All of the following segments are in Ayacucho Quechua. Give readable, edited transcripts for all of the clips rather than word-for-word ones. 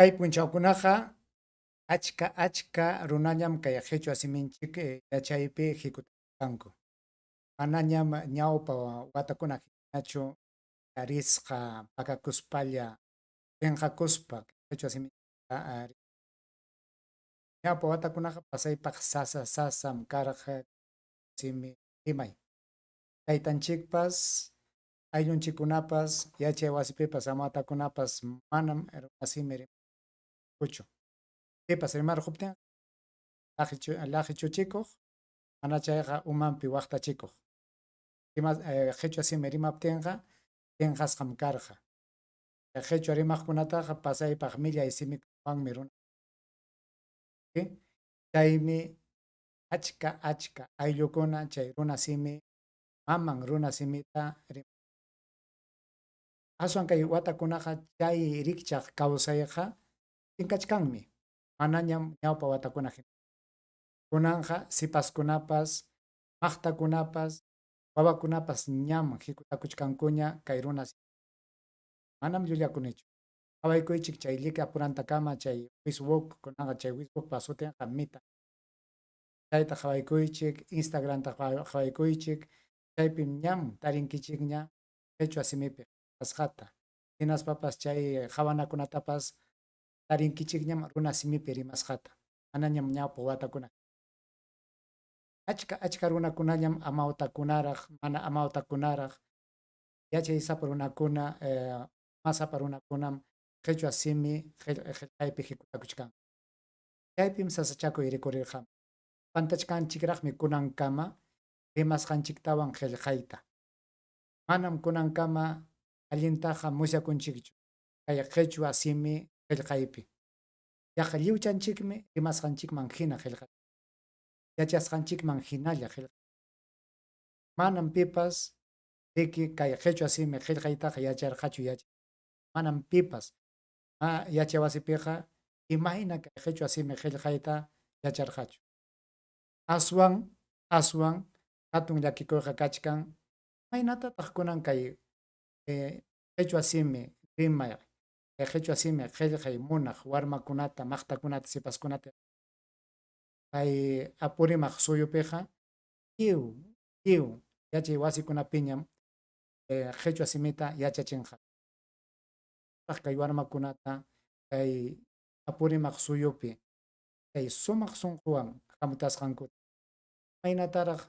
Kay punchawkunaqa achka achka runañam kay qhichwa siminchik yachaypi hikutachkanku. Manañam ñawpa watakuna hinachu tarisqa pakakuspalla pinqakuspa qhichwa simita. Ñawpa watakunaqa pasaypaq sasa sasam karqa simi rimay. Taytanchikpas, ayllunchikkunapas, yachay wasipipas amawtakunapas manam runa simi rimankuchu. Pipas rimarquptinqa laqichuchikuq, mana chayqa umanpi waqtachikuq. Qhichwa simi rimaptinqa pinqasqam karqa. Qhichwa rimaqkunataqa pasaypaq millay simikunawanmi runa. Chaymi achka achka ayllukuna chay runa simi maman runa simita riman. Aswan kay watakunaqa chay rikchaq kawsayqa chinkachkanmi, manañam ñawpa watakuna hina. Kunanqa sipaskunapas, maqtakunapas, wawakunapas ñam hikutakuchkankuña kay runa simi. Manam llullakunichu. Qhawaykuychik chay llika purantakama chay Facebook, kunanqa chay Facebookpa sutinqa Meta. Chayta qhawaykuychik, Instagramta qhawaykuychik, chaypim ñam tarinkichikña qhichwa simipi qillqasqata. Hinaspapas chay qhawanakunatapas tarinkichikñam runa simipi rimasqata. Manañam ñawpa watakuna. Achka achka runakunallam amawtakunaraq, mana amawtakunaraq, yachaysapa runakuna, umasapa runakunam qhichwa simi qillqaypi hikutakuchkanku. Chaypim sasachakuy rikurirqamun. Pantachkanchikraqmi kunankama rimasqanchiktawan qillqayta. Manam kunankama allintaqa musyakunchikchu kay qhichwa simi qillqaypi. Yaqa lliwchanchikmi rimasqanchikman hina qillqanchik, yachasqanchikman hinalla qillqanchik. Manam pipas riki kay qhichwa simi qillqaytaqa yacharqachu yachay. Manam pipas yachaywasipiqa imayna kay qhichwa simi qillqayta yacharqachu. Aswan aswan hatun llakikuyqa kachkan imaynatataq kunan kay qhichwa simi rimay, kay qhichwa simi qillqay munaq warmakunata, maqtakunata, sipaskunata kay Apurimaq suyupiqa lliw lliw yachay wasikunapiñam qhichwa simita yachachinqa. Kay warmakunata kay Apurimaq suyupi kay sumaq sunquwan hamutasqankuta imaynataraq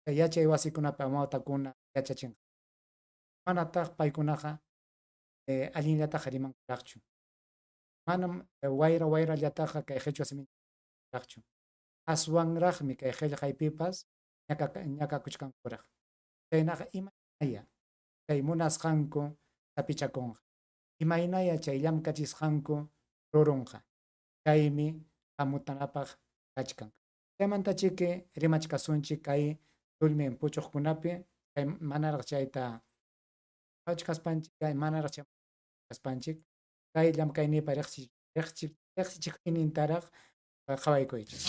kay yachay wasikunapi amawtakuna yachachinqa. Manataq paykunaqa allinllataqa rimankuraqchu. Manam wayra wayrallataqa kay qhichwa siminraqchu. Aswanraqmi kay qillqaypipas ñakakuchkankuraq. Chaynaqa imaynaya chay munasqanku sapichakunqa. Imaynaya chay llamkachisqanku rurunqa. Chaymi hamutanapaq kachkan. Chaymantachiki rimachkasunchik kay tullmi puchuqkunapi, chay manaraq chayta qhawachkaspanchik, manaraq chayaspanchik, kay llamkayniypa riqsichikuynintaraq qhawaykuychik.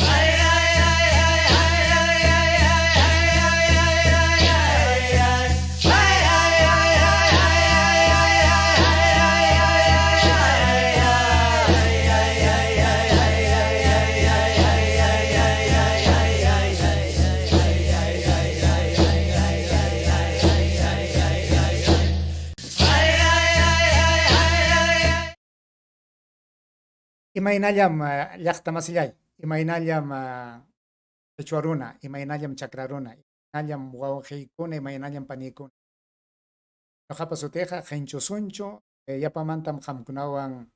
Imaynallam llaqta masillay, imaynallam qhichwa runa, imaynallam chakra runa, imaynallam wawqiykuna, imaynallam paniykuna. Ñuqapa sutiyqa Qinchu Sunchu, yapamantam qamkunawan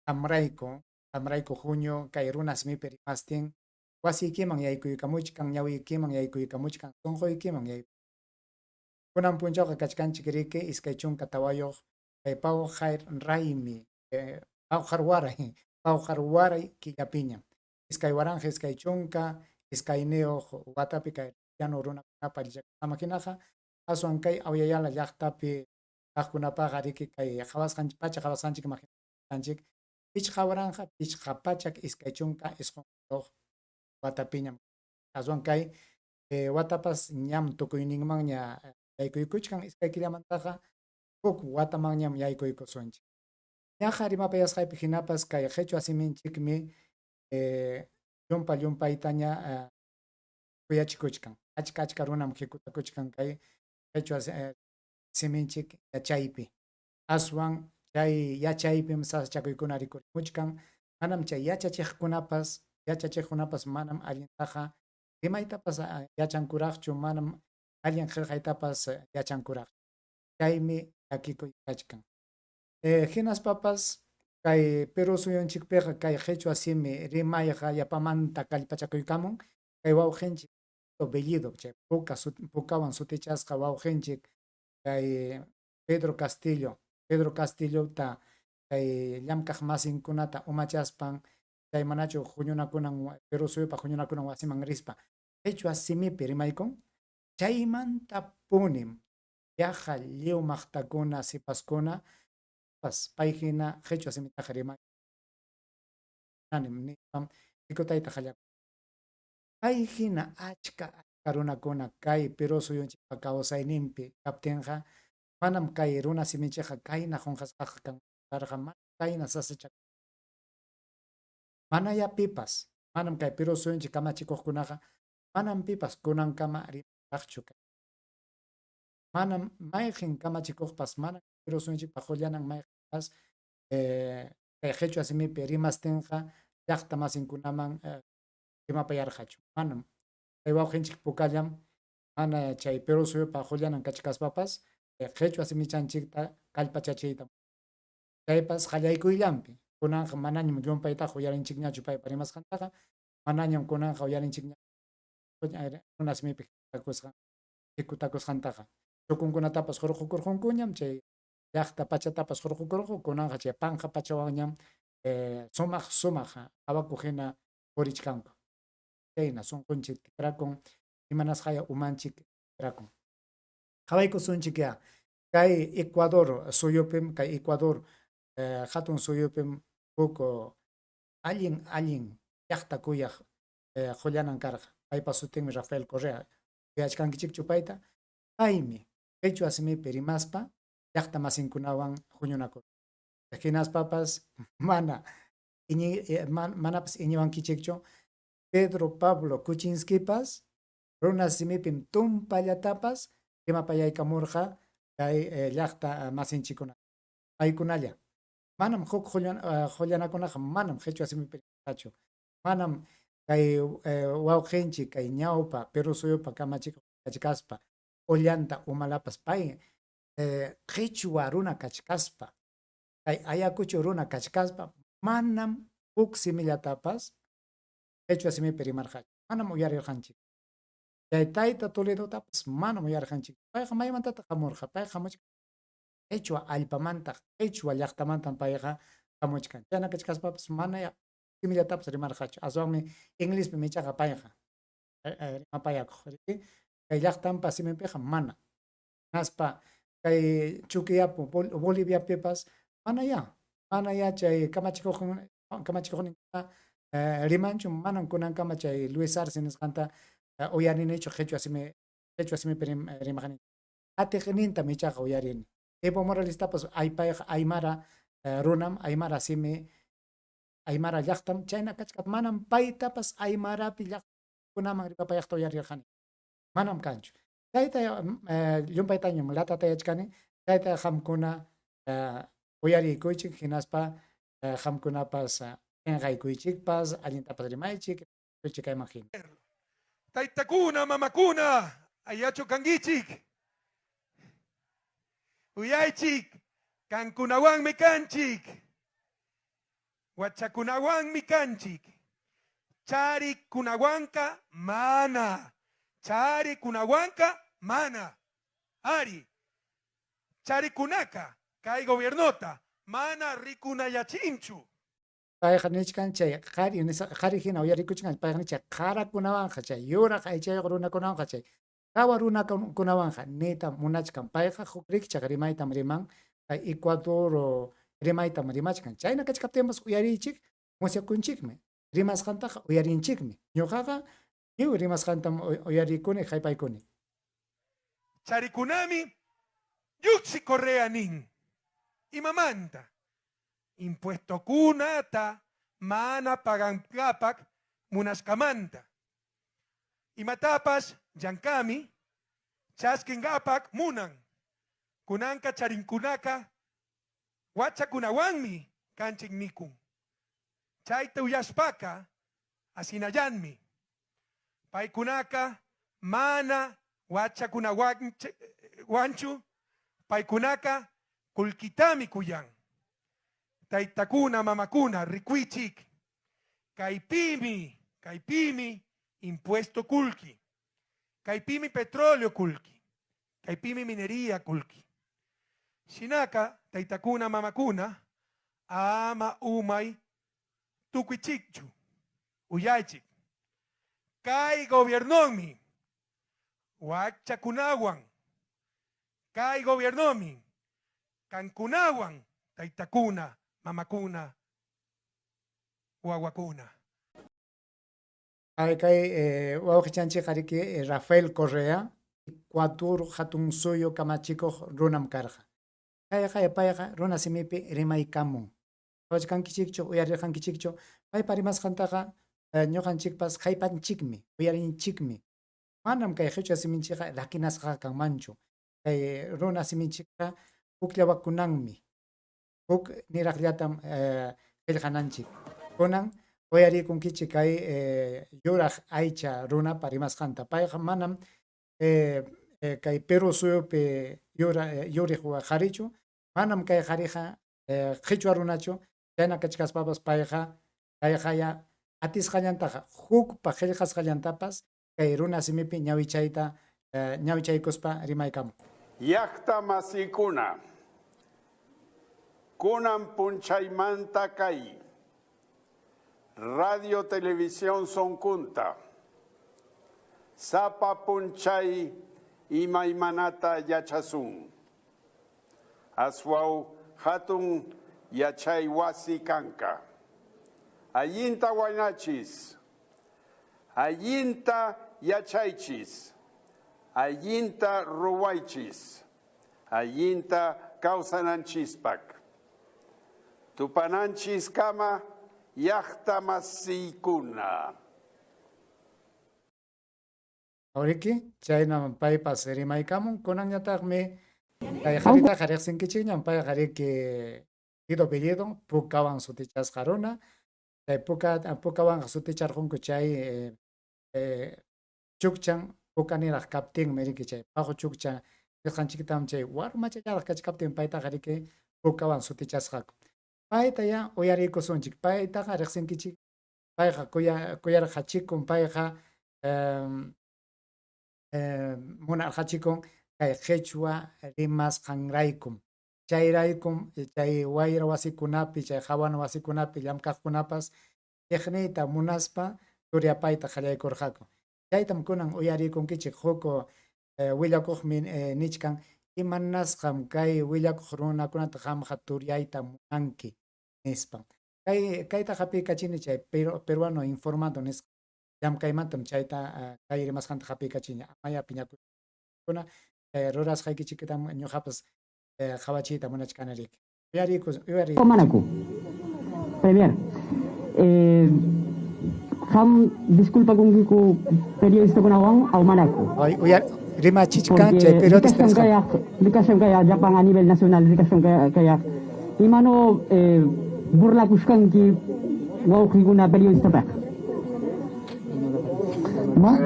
qamrayku, qamrayku huñu kay runa simipi rimastin wasiykiman yaykuykamuchkan, ñawiykiman yaykuykamuchkan, sunquykiman yaykuy. Kunan punchawqa kachkanchik riki 24 kay pawqar raymi, pawqar waray, pawqar waray killapiña. 2022 watapi kay llano runakunapa allichakusqanman hinaqa aswan kay Awyayala llaqtapi kaqkunapaqa riki kay qhawasqanchik pacha qhawasqanchikman hinaqa 5529 watapiñam. Aswan kay watapas ñam tukuyninmanña yaykuykuchkan, iskay killamantaqa huk watamanñam yaykuykusunchik. Ñaqa rimapayasqaypi hinapas kay qhichwa siminchikmi llumpa llumpaytaña kuyachikuchkan. Achka achka runam hikutakuchkan kay qhichwa siminchik yachaypi. Aswan chay yachaypim sasachakuykuna rikurimuchkan. Manam chay yachachiqkunapas, yachachiqkunapas manam allintaqa rimaytapas yachankuraqchu, manam allin qillqaytapas yachankuraqchu. Chaymi llakikuy kachkan. Hinaspapas kay Perú suyunchikpiqa kay qhichwa simi rimayqa yapamanta kallpachakuykamun kay wawqinchik Bellido, chay puka pukawan sutichasqa wawqinchik kay Pedro Castillo, Pedro Castillota kay llamkaq masinkunata umachaspan chay manachu huñunakunan Perú suyupaq huñunakunan wasiman rispa qhichwa simipi rimaykun, chaymantapunim yaqa lliw maqtakuna, sipaskuna pas pay hina qhichwa simitaqa rimay nispam hikutayta qallakun. Pay hina achka achka runakuna kay Perú suyunchikpa kawsayninpi kaptinqa manam kay runa siminchikqa kayna qunqasqaqa kanman karqa, manam kayna sasachakuy. Manayá pipas, manam kay Perú suyunchik kamachikuqkunaqa manam pipas kunankama rimarqchu. Manam mayqin kamachikuqpas, manam Perú suyunchikpa qullanan mayqinpas kay qhichwa simipi rimastinqa llaqta masinkunaman rimapayarqachu. Manam. Kay wawqinchik pukallam mana chay Perú suyupa qullanan kachkaspapas qhichwa simichanchikta kallpachachiyta. Chaypas qallaykuyllanpi. Kunanqa manañam llumpaytaqa uyarinchikñachu paypa rimasqantaqa, manañam kunanqa uyarinchikñachu runa simipi hikutakusqantaqa. Chukunkunatapas hurqukurqunkuñam, chay llaqta pachatapas hurqukurqu, kunanqa chay panqa pachawanñam sumaq sumaq qhawakuq hina purichkanku. Chayna sunqunchik tikrakun, imanasqaya umanchik tikrakun. Qhawaykusunchikyá, kay Ecuador suyupim, kay Ecuador hatun suyupim huk allin allin llaqta kuyaq qullanan karqa. Paypa sutinmi Rafael Correa. Uyachkankichikchu payta? Paymi qhichwa simipi rimaspa llaqta masinkunawan huñunakurqa. Hinaspapas mana manapas iñiwankichikchu, Pedro Pablo Kuczynskipas runa simipim tumpallatapas rimapayaykamurqa kay llaqta masinchikuna. Paykunalla. Manam huk qullanakunaqa manam qhichwa simipi rimarqachu. Manam kay wawqinchik kay ñawpa Perú suyupa kamachikuq kachkaspa Ollanta Humalapas pay qhichwa runa kachkaspa, kay Ayacucho runa kachkaspa manam huk simillatapas qhichwa simipi rimarqachu. Manam uyarirqanchik. Chay tayta Toledotapas manam uyarirqanchik. Payqa maymantataq hamurqa? Payqa hamuchkan qhichwa allpamanta, qhichwa llaqtamantam payqa hamuchkan. Chayna kachkaspapas mana simillatapas rimarqachu. Aswanmi inglespim ichaqa payqa rimapayakuq. Kay llaqtanpa siminpiqa mana. Hinaspa kay Chuquiapu, Boliviapipas manayá, manayá chay kamachikuqninkuna rimanchu, manam kunankama chay Luis Arce nisqanta uyarinichu qhichwa simi qhichwa simipi rimaqnin. Atiqnintam ichaqa uyarini. Evo Moralestapas payqa Aymara runam, Aymara simi, Aymara llaqtam, chayna kachka manam paytapas Aymarapi llaqtakunaman rimapayaqta uyarirqani. Manam kanchu. Chayta llumpaytañam latatayachkani, chayta qamkuna uyariykuychik, hinaspa qamkunapas p'inqaykuychikpas, allintapas rimaychik, kayman hina. Taytakuna, mamakuna, ayachu kankichik. Uyaychik, kankunawanmi kanchik. Wachakunawanmi kanchik. Charikunawanka mana. Charikunawanka mana. Ari. Charikunaka, kay gobiernota, mana rikunayachinchu. Payqa nichkan chay qhari qhari hina uyarikuchkan, payqa nichan qharakunawanqa chay yuraq aychayuq runakunawanqa chay hawa runakunawanqa niyta munachkan. Payqa huk rikchaq rimaytam riman, kay Ecuador rimaytam rimachkan. Chayna kachkaptinpas uyariychik, musyakunchikmi. Rimasqantaqa uyarinchikmi. Ñuqaqa lliw rimasqantam uyarikuni, haypaykuni. Charikunami, Yuxi Correa nin. Imamanta. Impuestokunata mana pagankapak munashkamanta. Imatapash llankami chaskinkapak munan. Kunanka charinkunaka wachakunawanmi kanchik nikun. Chayta uyashpaka asinayanmi. Paykunaka mana wachakunawanchu, paykunaka kullkitami kuyan. Taytakuna, mamakuna, rikuychik. Kaypimi, kaypimi impuesto kullki. Kaypimi petróleo kullki. Kaypimi minería kullki. Shinaka, taytakuna, mamakuna, ama umay tukuychikchu, uyaychik. Kay gobiernomi, wakchakunawan, kay gobiernomi, kankunawan, taytakuna, mamakuna, wawakuna. Ay, kay wawqichanchik riki Rafael Correa, Ecuador hatun suyu kamachikuq runam karqa. Kayqa payqa runa simipi rimaykamun. Qhawachkankichikchu, uyarirqankichikchu, paypa rimasqantaqa ñuqanchikpas haypanchikmi, uyarinchikmi. Manam kay qhichwa siminchikqa rakinasqa kanmanchu. Kay runa siminchikqa hukllawakunanmi. Huk niraqllatam qillqananchik. Kunan uyarikunkichik kay yuraq aycha runapa rimasqanta. Payqa manam kay Perú suyupi yuriq qharichu, manam kay qhariqa qhichwa runachu, chayna kachkaspapas payqa kayqaya atisqallantaqa hukpa qillqasqallantapas kay runa simipi ñawichayta ñawichaykuspa rimaykamun. Llaqta masikuna, kunan punchaymanta kay Radio Televisión Sonkunta, sapa punchay imaymanata yachasun. Aswaw hatun yachay wasi kanka. Allinta waynachis, allinta yachaychis, allinta ruwaychis, allinta kawsananchispak. Tupananchis kama llaqta masikuna. Auriki, chaynam paypas rimaykamun, kunanñataqmi kay qharitaqa riqsinkichikñam, payqa riki Guido Bellido, pukawan sutichasqa runa, chay pukawanqa suticharqunku chay chukchan pukaniraq kaptinmi riki chay paqu chukcha nisqanchiktam chay warmachallaraq kachkaptin paytaqa riki pukawan sutichasqaku. Payta ya uyariykusunchik, paytaqa riqsinkichik, payqa kuyarqachikun, payqa munarqachikun kay qhichwa rimasqanraykum. Chayraykum chay wayra wasikunapi, chay hawana wasikunapi llamk'aqkunapas chiqniyta munaspa turyapayta qallaykurqaku. Chaytam kunan uyarikunkichik huk willakuqmi nichkan imanasqam kay willakuq runakunata qamqa turyayta munanki nispa. Kayta hapiykachini chay peruano informado nisqa llamk'aymantam chayta kay rimasqanta hapiykachini. Amaya piñakuna rurasqaykichiktam ñuqapas qhawachiyta munachkani riki. Uyariy. Manaku. Premier, qam disculpa kunkiku periodista kunawan aw manaku. Ay, rimachichkan chay periodista nisqa. Rikashun kaya llapan a nivel nacional rikashun kaya imano burlakushkanki wawqikuna periodistapaq. Ma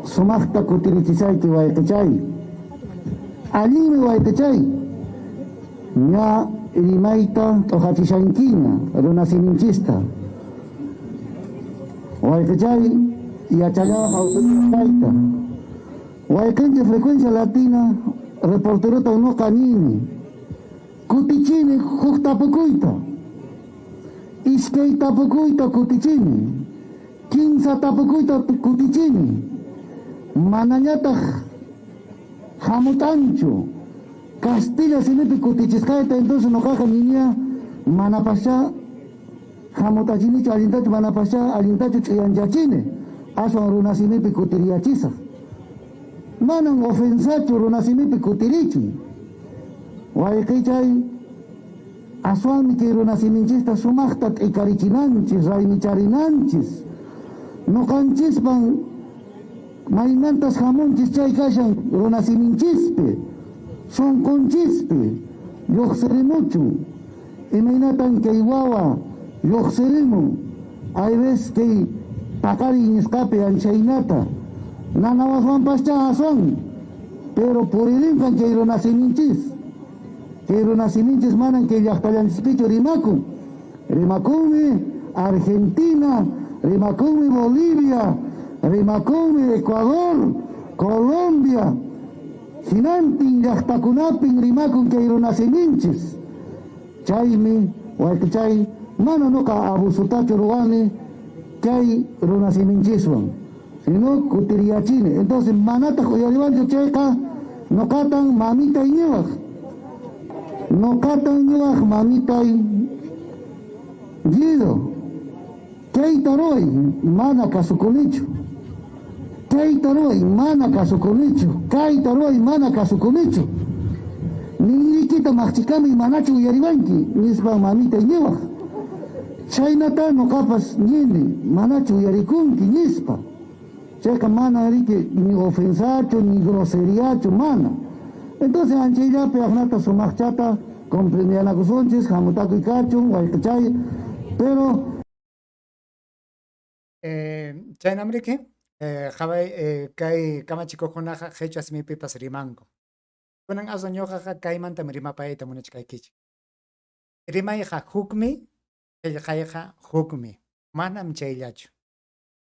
sumaqta kutirichisayki wayqichay. Allinmi wayqichay. Ña rimayta t'uqachishankiña runa siminchista. Wayqichay yachallawaq awtayta. Wayqinchik Frecuencia Latina reporterota nuqa nini. Kutichini huk tapukuyta. Iskay tapukuyta kutichini. Kinsa tapukuyta kutichini. Manañataq hamutanchu. Castilla simipi kutichisqayta entonces nuqaqa niña manapascha hamutachinichu allintachu manapascha allintachu ch'iyanchachini. Aswan runa simipi kutiriyachisaq. Manan ofensachu runa simipi kutirichi. Wayqichay Aswanmi kay runasiminchista sumaqta t'ikarichinanchis, raymicharinanchis. Nuqanchispan maymantas hamunchis chay kashan runasiminchispi, sunqunchispi lluqsirimuchun. Imaynatan kay wawa lluqsirimun, hay vez kay paqariy nisqapi anchaynata, nanawaswanpaschá aswan, pero puririnqan kay runasiminchis. Kay runasiminchis manan kay llaqtallanchispichu rimakun. Rimakunmi Argentina, rimakunmi Bolivia, rimakunmi Ecuador, Colombia, hinantin llaqtakunapin rimakun kay runasiminchis. Chaymi, wayqichay, mana nuqa abusutachu ruwani kay runasiminchiswan, sino kutiriyachini. Entonces, manataq uyariwanchu chayqa, nuqatan mamitay ñiwaq. Nuqatan ñiwaq mamitay Guido, kayta ruway, mana kasukunichu. Kayta ruway, mana kasukunichu. Kayta ruway, mana kasukunichu. Ninriykita maqchikami manachu uyariwanki, nispa mamitay ñiwaq. Chhaynata nuqapas ñini, manachu uyarikunki, nispa. Chayqa mana riki ni ofensachu, ni groseriachu, mana. Entonces anchayllapi aqnata sumaqchata comprendiyanakusunchis, hamutakuy kachun, wayqichay, pero Chaynam riki, qaway kay kamachikuqkunaqa qhichwa simipipas rimanku. Kunan aswan ñuqaqa kaymantam rimapayayta munachkaykichik. Rimayqa hukmi, qillqayqa hukmi, manam chayllachu.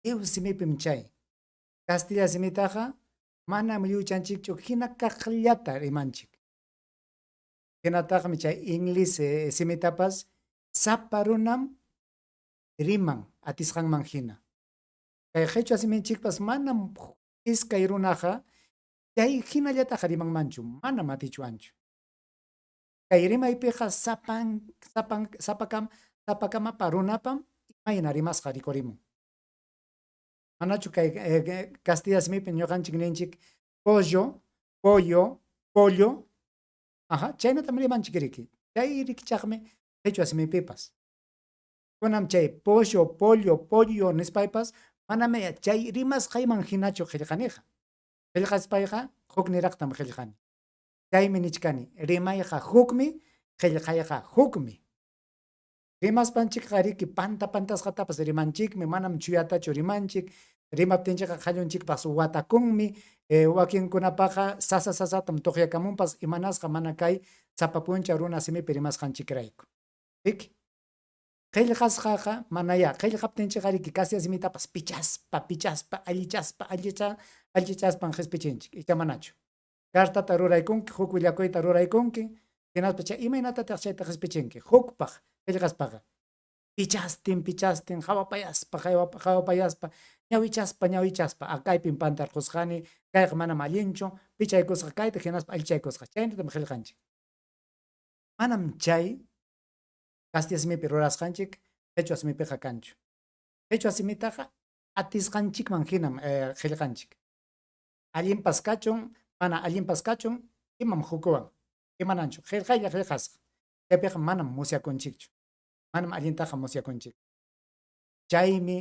Lliw simipim chay. Castilla simitaqa manam lliwchanchikchu hina kaqllata rimanchik. Hinataqmi chay inglés simitapas sapa runam riman atisqanman hina. Kay qhichwa siminchikpas manam iskay runaqa chay hinallataqa rimanmanchu, manam atichwanchu. Kay rimaypiqa sapan sapan sapakam sapakamapa runapam imayna rimasqa rikurimun. Manachu kay castilla simipi ñuqanchik ninchik pollo, pollo, pollo, aja, chaynatam rimanchik riki. Chay rikchaqmi qhichwa simipipas. Kunam chay pollo, pollo, pollo nispaypas manam chay rimasqayman hinachu qillqaniqa. Qillqaspayqa hukniraqtam qillqani. Chaymi nichkani, rimayqa hukmi, qillqayqa hukmi. Rimaspanchikqa riki panta pantasqatapas rimanchikmi, manam chuyatachu rimanchik, rimaptinchikqa qallunchikpas watakunmi, wakinkunapaqa sasa sasatam tuqyakamunpas imanasqa mana kay sapa punchaw runa simipi rimasqanchikrayku. Riki? Qillqasqaqa manayá, qillqaptinchikqa riki castilla simitapas pichaspa, pichaspa, allichaspa, allicha, allichaspan qispichinchik, icha manachu. Cartata ruraykunki, huk willakuyta ruraykunki, hinaspa chay imaynatataq chayta qispichinki hukpaq qillqaspaqa. Pichastin, pichastin, qawapayaspa, qawapayaspa, ñawichaspa, ñawichaspa, a kaypim pantarqusqani, kayqa manam allinchu, pichaykusqa kayta hinaspa allichaykusqa, chaynatam qillqanchik. Manam chay castilla simipi rurasqanchik qhichwa simipiqa kanchu. Qhichwa simitaqa atisqanchikman hinam qillqanchik. Allinpas kachun, mana allinpas kachun, imam hukuwan, imananchu, qillqaylla qillqasqa. Chaypiqa manam musyakunchikchu, manam allintaqa musyakunchik. Chaymi,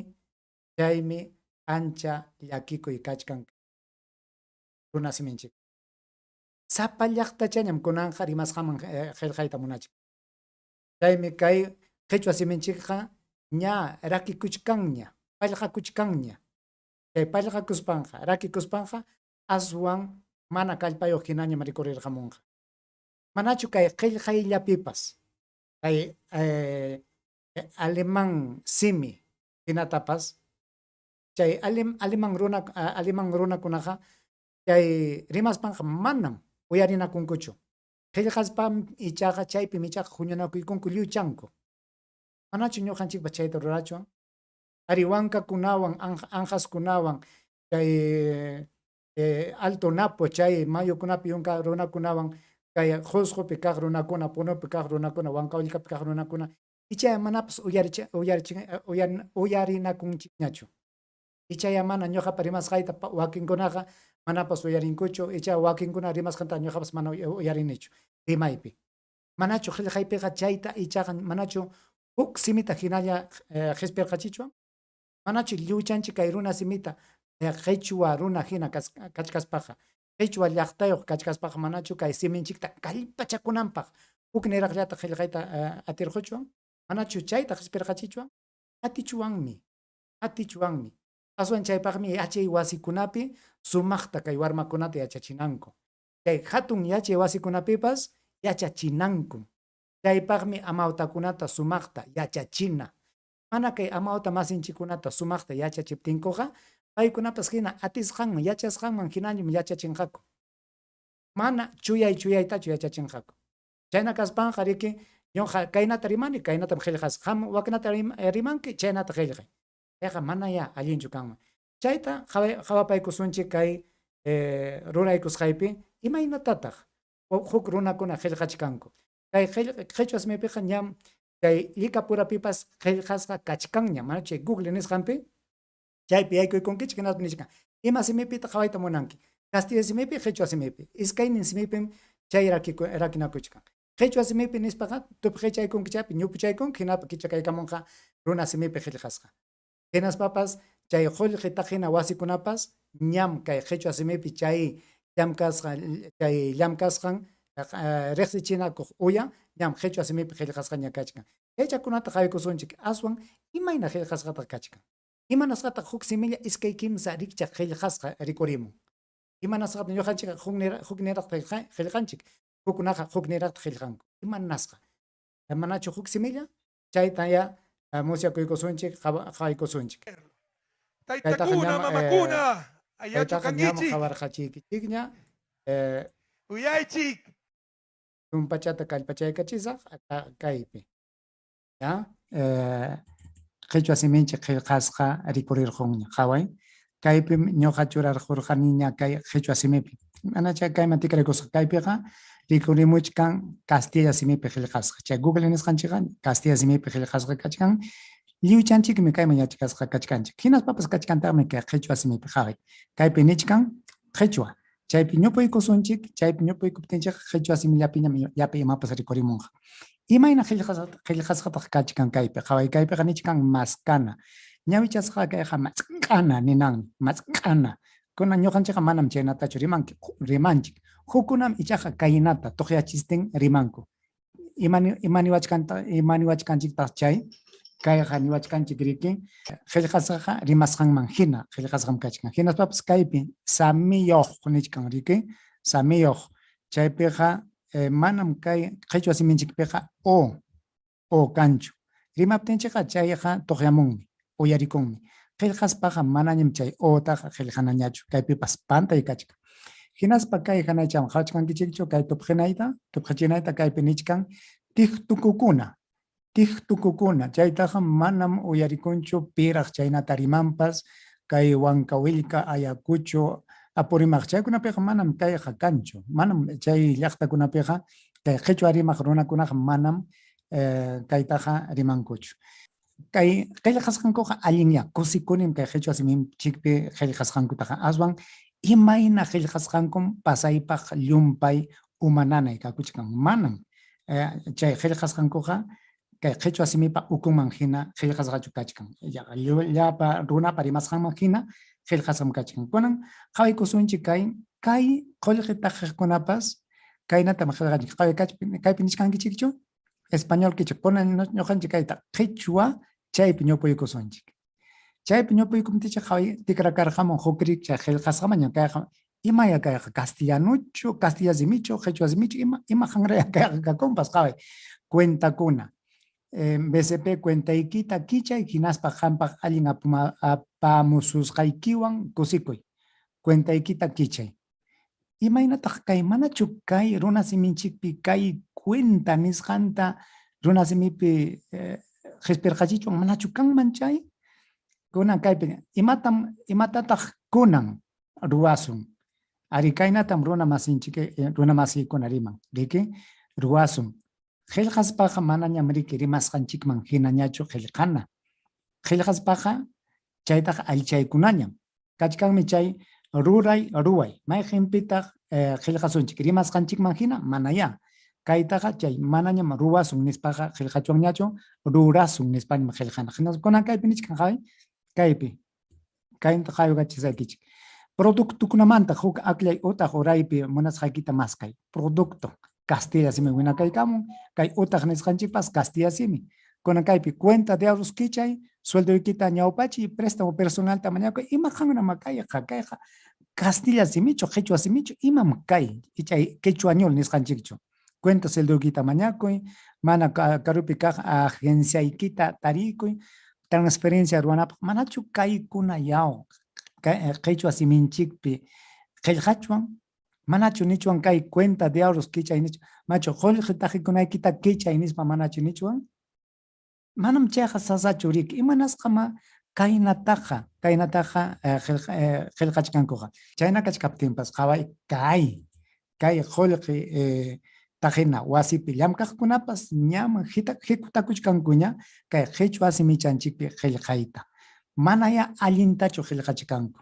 chaymi ancha llakikuy kachkan runa siminchik. Sapa llaqtachañam kunanqa rimasqaman qillqayta munachkan. Chaymi kay qhichwa siminchikqa ña rakikuchkanña, pallqakuchkanña. Chay pallqakuspanqa, rakikuspanqa aswan mana kallpayuq hinañam rikurirqamunqa. Manachu kay qillqayllapipas kay alemán simi hinatapas chay alemán runa alemán runakunaqa chay rimaspanqa manam uyarinakunkuchu. Qillqaspam ichaqa chaypim ichaqa huñunakuykunku lliwchanku. Manachu ñuqanchikpas chayta rurachwan? Ari wankakunawan, anqaskunawan, chay Alto Napo chay mayukunapi yunka runakunawan, kay Qusqupi kaq runakuna, Punupi kaq runakuna, Wankawillkapi kaq runakuna, ichaya manapas uyarinakunchikñachu. Ichaya mana ñuqapa rimasqayta wakinkunaqa manapas uyarinkuchu, icha wakinkuna rimasqanta ñuqapas mana uyarinichu rimaypi. Manachu qillqaypiqa chayta ichaqa manachu huk simita hinalla qispirqachichwan? Manachu lliwchanchik kay runa simita qichwa runa hina kachkaspaqa, qichwa llaqtayuq kachkaspaqa manachu kay siminchikta kallpachakunanpaq huk niraqllata qillqayta atirquchwan? Manachu chayta qispirqachichwan? Atichwanmi, atichwanmi. Aswan chaypaqmi yachay wasikunapi sumaqta kay warmakunata yachachinanku. Chay hatun yachay wasikunapipas yachachinankum. Chaypaqmi amawtakunata sumaqta yachachina. Mana kay amawta masinchikkunata sumaqta yachachiptinkuqa, paykunapas hina atisqanman, yachasqanman hinallam yachachinqaku. Mana chuyay chuyaytachu yachachinqaku. Chayna kaspanqa riki, ñuqa kaynata rimani, kaynatam qillqasaq. Qam waknata rimanki, chaynata qillqay. Chayqa manayá allinchu kanman. Chayta qhawapaykusunchik kay ruraykusqaypi, imaynatataq huk runakuna qillqachkanku. Kay qhichwa simipiqa ñam chay llikapurapipas qillqasqa kachkanña, mana chay Google nisqanpi chaypi yaykuykunkichik hinaspa nichkan ima simipitaq qhawayta munanki, castilla simipi, qhichwa simipi, iskaynin simipim chay rakinakuchkan. Qhichwa simipi nispaqa tupqichaykunki chaypi ñupuchaykunki hinaspa kichakaykamunqa runa simipi qillqasqa. Hinaspapas chay qullqi taqina wasikunapas ñam kay qhichwa simipi chay llamkasqa chay llamkasqan riqsichinakuq uya ñam qhichwa simipi qillqasqaña kachkan. Chaychakunata qawaykusunchik aswan imayna qillqasqataq kachkan. Imanasqataq huk similla iskay kimsa rikchaq qillqasqa rikurimun. Imanasqataq ñuqanchikqa hukniraqta qillqanchik, hukkunaqa hukniraqta qillqanku. Imanasqa? Manachu huk similla? Chaytayá musyakuykusunchik, qawaykusunchik. Taytakuna, mamakuna, ayachu Kaytaqa ñam kankichik. qawarqachiykichikña. Uyaychik. Tumpachata kallpachaykachisaq kaypi. Ya, qhichwa siminchik qillqasqa rikurirqunña, qaway. Kaypim ñuqa churarqurqaniña kay qhichwa simipi. Manachá kayman tikraykusqa. Kaypiqa rikurimuchkan castilla simipi qillqasqa. Chay Google nisqanchikqa castilla simipi qillqasqa kachkan. Lliwchanchikmi kayman yachakasqa kachkanchik. Hinaspapas kachkantaqmi kay qhichwa simipi qaway. Kaypi nichkan qhichwa. Chaypi ñupuykusunchik, chaypi ñupuykuptinchikqa qhichwa simillapiñam llapi imapas rikurimunqa. Imayna qillqasqataq kachkan kaypi? Qaway, kaypiqa nichkan maskana. Ñawichasqa kayqa mask'ana ninanmi, mask'ana. Kunan ñuqanchikqa manam chaynatachu rimanki, rimanchik. Hukkunam ichaqa kaynata tuqyachistin rimanku. Ima niwachkanchiktaq chay? Kayqa niwachkanchik riki, qillqasqaqa rimasqanman hina qillqasqam kachkan. Hinaspapas kaypi samiyuq nichkan riki, samiyuq. Chaypiqa manam kay qhichwa siminchikpiqa o o kanchu. Rimaptinchikqa chayqa tuqyamunmi, uyarikunmi. Qillqaspaqa manañam chay otaqa qillqanañachu, kaypipas pantay kachkan. Hinaspa kay hanaychawan qhawachkankichikchu kay tupqinayta, tupqichinayta kaypi nichkan tiktukukuna, tiktukukuna, chaytaqa manam uyarikunchu piraq chaynata rimanpas, kay Huancavelica, Ayacucho, Apurímac, chaykunapiqa manam kayqa kanchu, manam chay llaqtakunapiqa kay qhichwa rimaq runakunaqa manam kaytaqa rimankuchu. Kay qillqasqankuqa allinyá, kusikunim kay qhichwa siminchikpi qillqasqankutaqa, aswan imayna qillqasqankum pasaypaq llumpay uma nanay kakuchkan, manam chay qillqasqankuqa kay qhichwa simipa ukunman hina qillqasqachu kachkan, llapa runapa rimasqanman hina qillqasqam kachkan. Kunan qawaykusunchik kay kay qullqi taqiqkunapas kaynatam qillqanchik, qaway kaypi nichkankichikchu? Español kichwa, kunan ñuqanchik kayta qhichwa chaypi ñupuykusunchik. Chaypi ñupuykumtinchik qaway tikrakarqamun huk rikcha qillqasqamaña kayqa imaya kayqa castellanuchu, castilla simichu, qhichwa simichu, ima ima qanraya kayqa kakunpas qaway cuentakuna. BCP cuentaykita kichay hinaspa qampaq allin apamususqaykiwan kusikuy. Cuentaykita kichay. Imaynataq kay manachu kay runa siminchikpi kay cuenta nisqanta runa simipi qispirqachichwan manachu kanman chay? Kunan kaypi imatam imatataq kunan ruwasun? Ari kaynatam runa masinchik runa masiykuna riman, riki? Ruwasun. Qillqaspaqa manañam riki rimasqanchikman hinañachu qillqana. Qillqaspaqa chaytaqa allichaykunañam. Kachkanmi chay ruray, ruway. Mayqinpitaq qillqasunchik? Rimasqanchikman hina? Manayá. Kaytaqa chay manañam ruwasun nispaqa qillqachwanñachu, rurasun nispañam qillqana. Hinaspa kunan kaypi nichkan qaway, kaypi kayta qawaychisaykichik. Productokunamanta huk akllay utaq uraypi munasqaykita maskay. Producto, castilla simi winakaykamun, kay utaq nisqanchikpas castilla simi. Kunan kaypi cuenta de ahorros kichay, sueldoykita ñawpachiy, préstamo personalta mañakuy, ima qanrama kayqa, kayqa castilla simichu, qhichwa simichu, imam kay, ichay quechuañol nisqanchikchu. Cuenta sueldoykita mañakuy, mana karupi kaq agenciaykita tarikuy, transferencia ruwanapaq, manachu kaykuna yaw qhichwa siminchikpi qillqachwan? Manachu nichwan kay cuenta de ahorros kichay nichwan? Manachu qullqi taqikunaykita kichay nispa manachu nichwan? Manam chayqa sasachu riki. Imanasqamá kaynataqa, kaynataqa qillqachkankuqa. Chayna kachkaptinpas qaway kay, kay qullqi taqina wasipi llamkaqkunapas ñam hikutakuchkankuña kay qhichwa simichanchikpi qillqayta. Manayá allintachu qillqachkanku.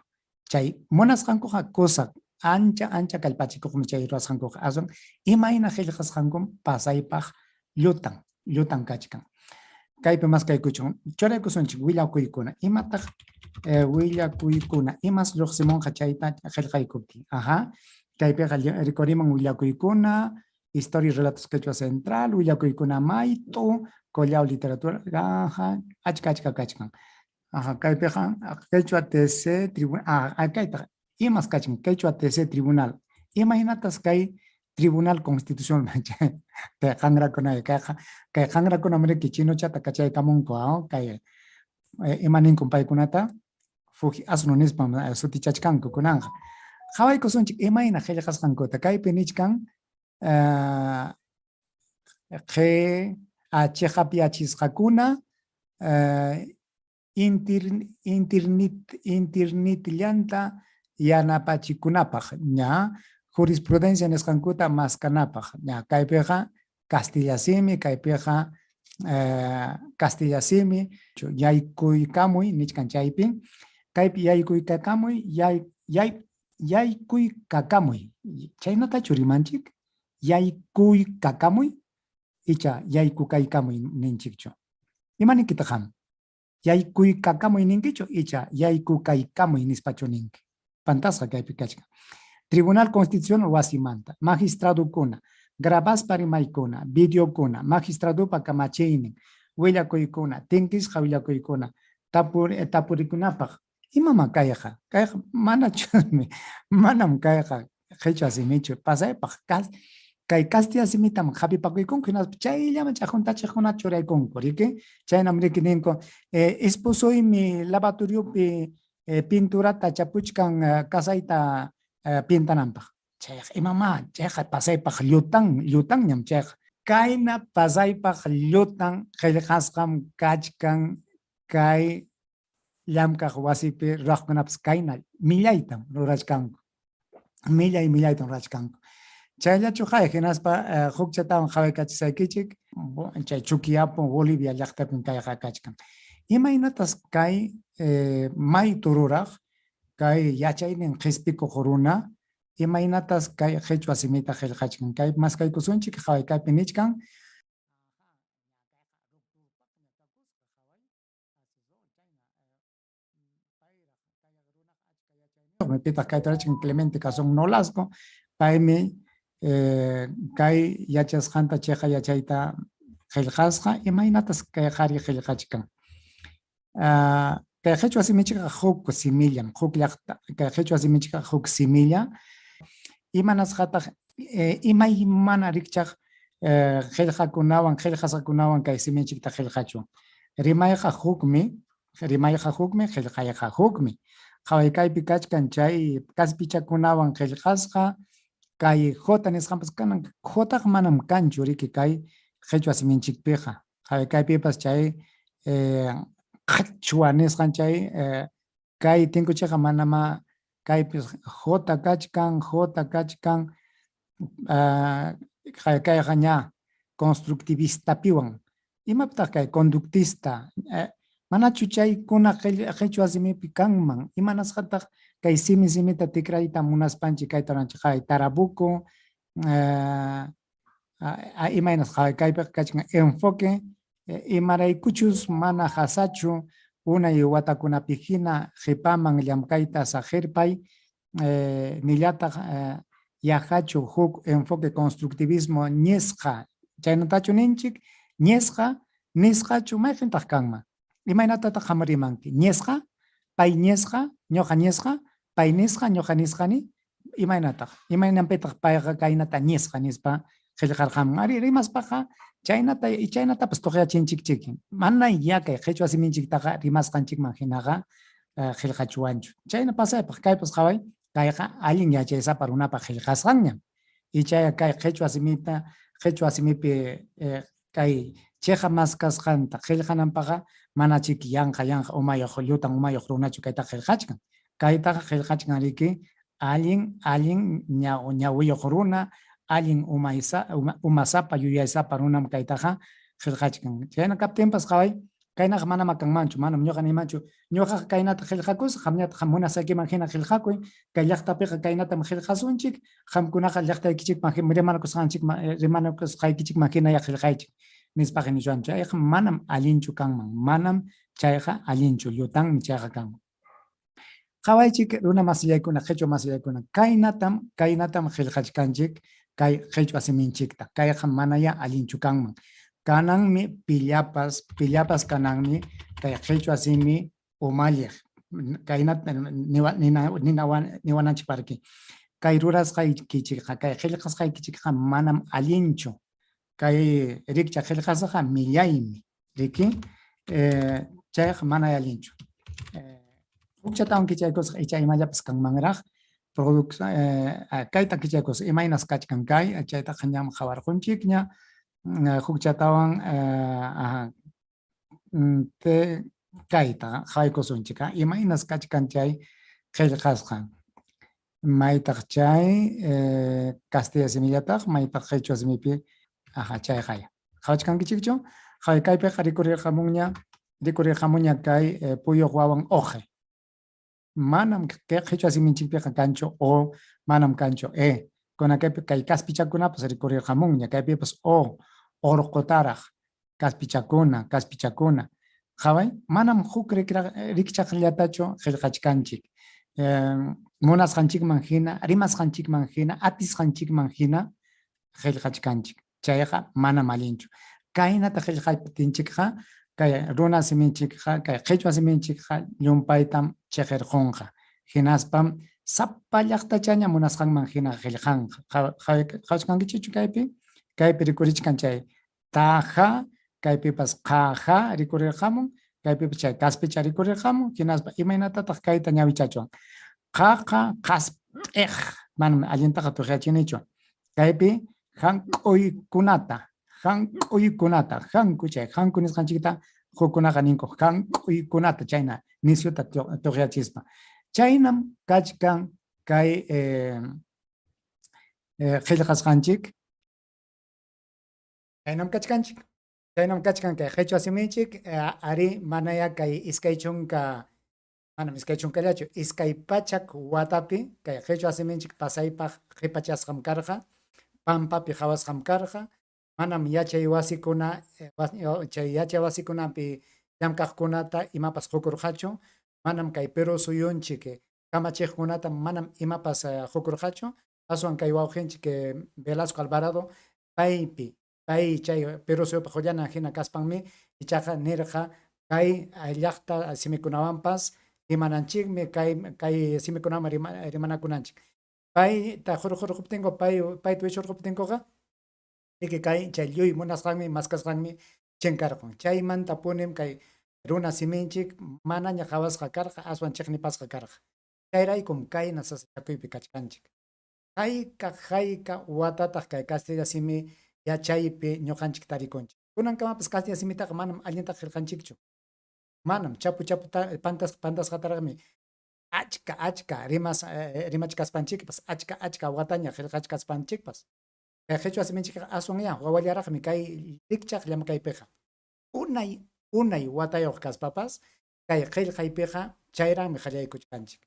Chay munasqankuqa kusa ancha ancha kallpachikuqmi chay ruwasqankuqa aswan imayna qillqasqankum pasaypaq llutan llutan kachkan. Kaypi maskaykuchun churaykusunchik willakuykuna imataq willakuykuna imas lluqsimunqa chayta qillqaykuptin. Aha, kaypiqa rikurimun willakuykuna, historia y relatos quechua central, willakuykuna mayt'u, Collao literatura, aha, achka achka kachkan. Aha, kaypiqa Quechua TC Tribunal, ah, kaytaq imas kachkan Quechua TC Tribunal. Imaynatas kay Tribunal Constitucional kay qanrakuna kayqa kay qanrakunam riki chinochata kachaykamunku ah, kay ima ninkum paykunata fuji asno nispam sutichachkanku kunanqa. Qhawaykusunchik imayna qillqasqankuta. Kaypi nichkan qe chiqapyachisqakuna intirnitllanta yanapachikunapaq ña jurisprudencia nisqankuta maskanapaq ña kaypiqa castilla simi kaypiqa castilla simi yaykuykamuy nichkan chaypi kaypi yaykuykakamuy yaykuykakamuy chaynatachu rimanchik yaykuykakamuy icha yaykukaykamuy ninchikchu. Ima ninkitaq qam? Yaykuykakamuy ninkichu icha yaykukaykamuy nispachu ninki? Pantasqa kaypi kachkan. Tribunal Constitucional wasimanta, magistradukuna, grabaspa rimaykuna, videokuna, magistradupa kamachiynin, willakuykuna, tinkisqa willakuykuna, tapurikunapaq. Imamá kayqa? Kayqa manachusmi, manam kayqa qhichwa simichu, pasaypaq kay castilla simitam hapipakuykunku hinaspa chayllaman chay huntachiqkunata churaykunku, riki? Chaynam riki ninku, esposoymi lavatoriopi pinturata chapuchkan casayta pintananpaq. Chayqa imamá, chayqa pasaypaq llutan, llutanñam chayqa. Kayna pasaypaq llutan qillqasqam kachkan kay llamkaq wasipi ruwaqkunapas kayna millaytam rurachkanku. Millay millaytam rurachkanku. Chayllachu qay hinaspa hukchatawan qawaykachisaykichik chay Chuquiapo Bolivia llaqtapim kayqa kachkan. Imaynatas kay maytu ruraq kay yachaynin qispikuq runa imaynatas kay qhichwa simita qillqachkan. Kay maskaykusunchik qaway kaypi nichkan. Pitaq kayta rurachkan Clemente Cazón Nolasco, paymi kay yachasqanta chiqa yachayta qillqasqa, imaynatas kay qhari qillqachkan. Kay qhichwa simichikqa huk simillam, huk llaqta, kay qhichwa simichikqa huk similla, imanasqataq imaymana rikchaq qillqakunawan, qillqasqakunawan kay siminchikta qillqachwan. Rimayqa hukmi, rimayqa hukmi, qillqayqa hukmi. Qhaway kaypi kachkan chay kaspichakunawan qillqasqa, kay J nisqanpas kanan, Jtaqa manam kanchu riki kay qhichwa siminchikpiqa. Qhaway kaypipas chay qhichwa nisqan chay kay tinkuchiqa manamá kaypis J kachkan, J kachkan, kayqa ña constructivistapiwan. Imapitaq kay conductista? Manachu chaykuna qhichwa simipi kanman? Imanasqataq kay simi simita tikrayta munaspanchik kayta ruranchik? Qay tarabuco, Imaynas kaypiqa kachkan enfoque imaraykuchus mana hasachu unay watakunapihina qipaman llamkayta saqirpay nillataq yahachu huk enfoque constructivismo ñisqa chaynatachu ninchik ñisqa nisqachu mayqintaq kanman imaynatataq qam rimanki ñisqa pay ñisqa ñuqa ñisqa pay nisqa ñuqa nisqani imaynataq imaynanpitaq payqa kaynata ñisqa nispa qillqarqamun ari rimaspaqa chaynata chaynatapas tuqyachinchikchik mana ya kay qhichwa siminchiktaqa rimasqanchikman hinaqa qillqachuwanchu chayna pasaypaq kaypas qhaway kayqa allin yachaysapa runapa qillqasqanñam ichaya kay qhichwa simita qhichwa simipi kay chiqa maskasqanta qillqananpaqa manachiki yanqa yanqa umayuq llutan umayuq runachu kaytaqa qillqachkan kaytaqa qillqachkan riki allin allin ñawiyuq runa allin umasapa yuyaysapa runam kaytaqa qillqachkan chayna kaptinpas qhaway kaynaqa manamá kanmanchu manam ñuqa niymanchu ñuqaqa kaynata qillqakusaq qamñataq munasqaykiman hina qillqakuy kay llaqtapiqa kaynatam qillqasunchik qamkunaqa llaqtaykichikman rimanakusqanchikman rimanakusqaykichikman hinayá qillqaychik nispaqa nichuwan chayqa manam allinchu kanman manam chayqa allinchu llutanmi chayqa kanman qhawaychik runa masillaykuna qhichwa masillaykuna kaynatam kaynatam qillqachkanchik kay qhichwa siminchikta kayqa manayá allinchu kanman kananmi pillapas pillapas kananmi kay qhichwa simi umalliq kaynata niwananchik parki kay rurasqaykichikqa kay qillqasqaykichikqa manam allinchu kay rikcha qillqasqa millaymi riki chayqa mana allinchu hukchatawan kichaykusqa icha imallapas kanmanraq kayta kichaykusqa imaynas kachkan kay chaytaqa ñam qhawarqunchikña hukchatawan kayta qhawaykusunchik imaynas kachkan chay qillqasqan maytaq chay castilla simillataq maytaq qhichwa simipi aja chayqaya qhawachkankichikchu qhaway kaypiqa rikurirqamunña rikurirqamunña kay puyuq wawan uqi manam kay qhichwa siminchikpiqa kanchu o manam kanchu e kuna kaypi kay kaspichakunapas rikurirqamunña kaypipas o urqutaraq kaspichakuna kaspichakuna qhaway manam huk rikchaqllatachu qillqachkanchik munasqanchikman hina rimasqanchikman hina atisqanchikman hina qillqachkanchik chayqa manam allinchu kaynata qillqaptinchikqa kay runa siminchikqa kay qhichwa siminchikqa llumpaytam chiqirqunqa hinaspam sapa llaqtachaña munasqanman hina qillqanqa qhawachkankichikchu kaypi kaypi rikurichkan chay taja kaypipas qaja rikurirqamun kaypipas chay kaspicha rikurirqamun hinaspa imaynatataq kayta ñawichachwan qaqa qasp'iq manam allintaqa tuqyachinichu kaypi hank'uykunata hank'uykunata hanku chay hanku nisqanchikta hukkunaqa ninku hank'uykunata chayna nisyuta tuqyachispa chaynam kachkan kay qillqasqanchik chaynam kachkanchik chaynam kachkan kay qhichwa siminchik ari manaya kay 20 manam 20 llachu 200 watapi kay qhichwa siminchik pasaypaq qhipachasqam karqa pampapi qhawasqam karqa manam yachay wasikuna chay yachay wasikunapi llamk'aqkunata imapas qukurqachu manam kay Perú suyunchik kamachiqkunata manam imapas qukurqachu aswan kay wawqinchik Velasco Alvarado paypi pay chay Perú suyupa qullanan hina kaspanmi ichaqa nirqa kay llaqta simikunawanpas rimananchikmi kay kay simikunawan rimanakunanchik payta hurqurquptinku pay payta wichurquptinkuqa riki kay chay lluy munasqanmi maskasqanmi chinkarqun chaymantapunim kay runa siminchik manaña qhawasqa karqa aswan chiqnipasqa karqa chayraykum kayna sasachakuypi kachkanchik hayka hayka watataq kay castilla simi yachaypi ñuqanchik tarikunchik kunankamapas castilla simitaqa manam allintaqa qillqanchikchu manam chapu chaputa pantas pantasqataraqmi achka achka rimas rimachkaspanchikpas achka achka wataña qillqachkaspanchikpas kay qhichwa siminchikqa aswan ya wawallaraqmi kay rikchaq llamkaypiqa unay unay watayuq kaspapas kay qillqaypiqa chayraqmi qallaykuchkanchik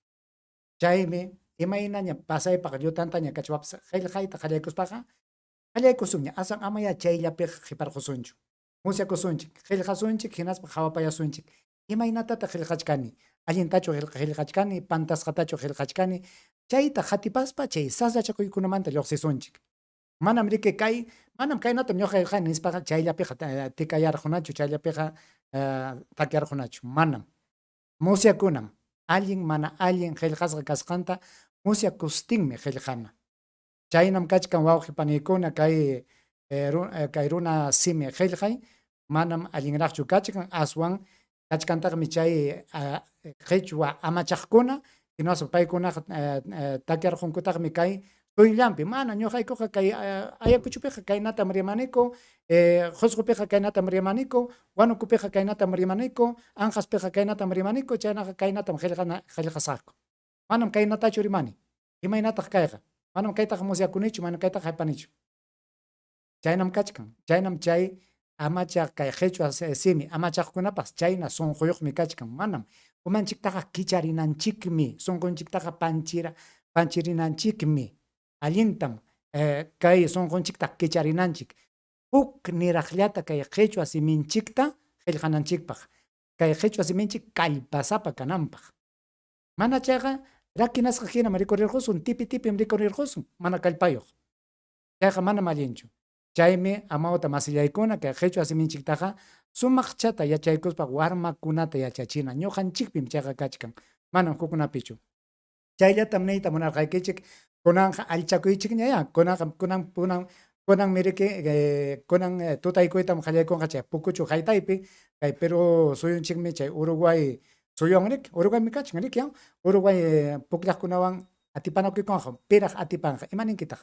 chaymi imaynaña pasaypaq llutantaña kachwapas qillqayta qallaykuspaqa Qallaykusunña, aswan amayá chayllapiqa qhiparqusunchu. Musyakusunchik, qillqasunchik hinaspa qhawapayasunchik. Imaynatataq qillqachkani? Allintachu qillqachkani? Pantasqatachu qillqachkani? Chayta qatipaspa chay sasachakuykunamanta lluqsisunchik. Manam riki kay, manam kaynatam ñuqa qillqani nispaqa chayllapiqa tikayarqunachu, chayllapiqa takyarqunachu. Manam. Musyakunam, allin mana allin qillqasqa kasqanta musyakustinmi qillqana. Chaynam kachkan wawqi paniykuna kay kay runa simi qillqay manam allinraqchu kachkan, aswan kachkantaqmi chay qichwa amachaqkuna hinaspa paykunaqa takyarqunkutaqmi kay suyullanpi, mana ñuqaykuqa kay Ayacuchopiqa kaynatam rimaniku, Qusqupiqa kaynatam rimaniku, Huánucopiqa kaynatam rimaniku, Anqaspiqa kaynatam rimaniku, chaynaqa kaynatam qillqana qillqasaqku. Manam kaynatachu rimani. Imaynataq kayqa? Manam kaytaqa musyakunichu, manam kaytaqa haypanichu. Chaynam kachkan. Chaynam chay amachaq kay qhichwa simi amachaqkunapas chayna sunquyuqmi kachkan. Manam. Umanchiktaqa kicharinanchikmi, sunqunchiktaqa panchira panchirinanchikmi. Allintam kay sunqunchikta kicharinanchik. Huk niraqllata kay qhichwa siminchikta qillqananchikpaq. Kay qhichwa siminchik kallpasapa kananpaq. Mana chayqa rakinasqa hinam rikurirqusun, tipi tipim rikurirqusun, mana kallpayuq. Chayqa manam allinchu. Chaymi amawta masillaykuna kay qhichwa siminchiktaqa sumaqchata yachaykuspa warmakunata yachachina. Ñuqanchikpim chayqa kachkan, manam hukkunapichu. Chayllatam niyta munarqaykichik, kunanqa allchakuychikñayá, kunanqa kunan kunan kunanmi riki kunan tutaykuytam qallaykunqa chay Pukuchu haytaypi, kay Perú suyunchikmi chay Uruguay suyuwan riki, Uruguaymi kachkan riki, Uruguay pukllaqkunawan atipanakuykunqa, piraq atipanqa, ima ninkitaq?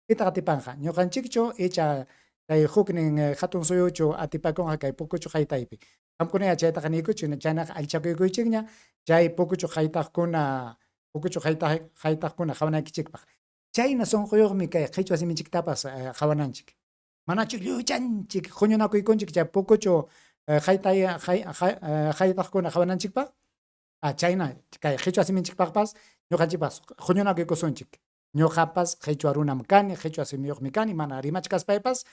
Pitaq atipanqa? Ñuqanchikchu icha chay huknin hatun suyuchu atipakunqa kay Pukuchu haytaypi? Qamkunayá chaytaqa niykuchu, chaynaqa allchakuykuychikña chay Pukuchu haytaqkuna, Pukuchu haytaqkuna qawanaykichikpaq. Chayna sunquyuqmi kay qhichwa siminchiktapas qawananchik. Manachu lluychanchik huñunakuykunchik chay Pukuchu haytay haytaqkuna qawananchikpaq? Chayna kay qhichwa siminchikpaqpas ñuqanchikpas huñunakuykusunchik. Ñuqapas qhichwa runam kani, qhichwa simiyuqmi kani, mana rimachkaspaypas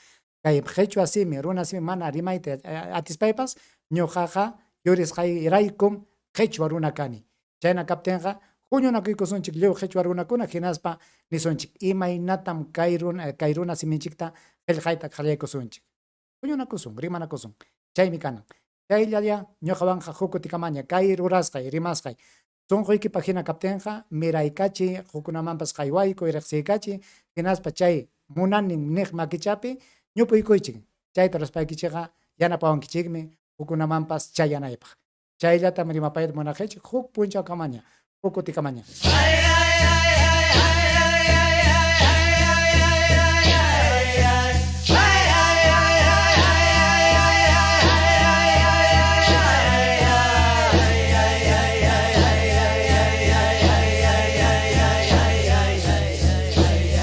kay qhichwa simi, runa simi mana rimayta atispaypas ñuqaqa yurisqayraykum qhichwa runa kani. Chayna kaptinqa huñunakuykusunchik lliw qhichwa runakuna hinaspa nisunchik imaynatam kay runa kay runa siminchikta qillqayta qallaykusunchik. Huñunakusun, rimanakusun. Chaymi kanan. Chayllaya ñuqawanqa huk kutikamaña kay rurasqay, rimasqay Sunquykipaq hina kaptinqa miraykachiy, hukkunamanpas qaywaykuy, riqsiykachiy, hinaspa chay munanin niq makichapi ñupuykuychik. Chayta ruraspaykichikqa yanapawankichikmi hukkunamanpas chayanaypaq. Chayllatam rimapayta munarqaychik huk punchawkamaña, huk kutikamaña.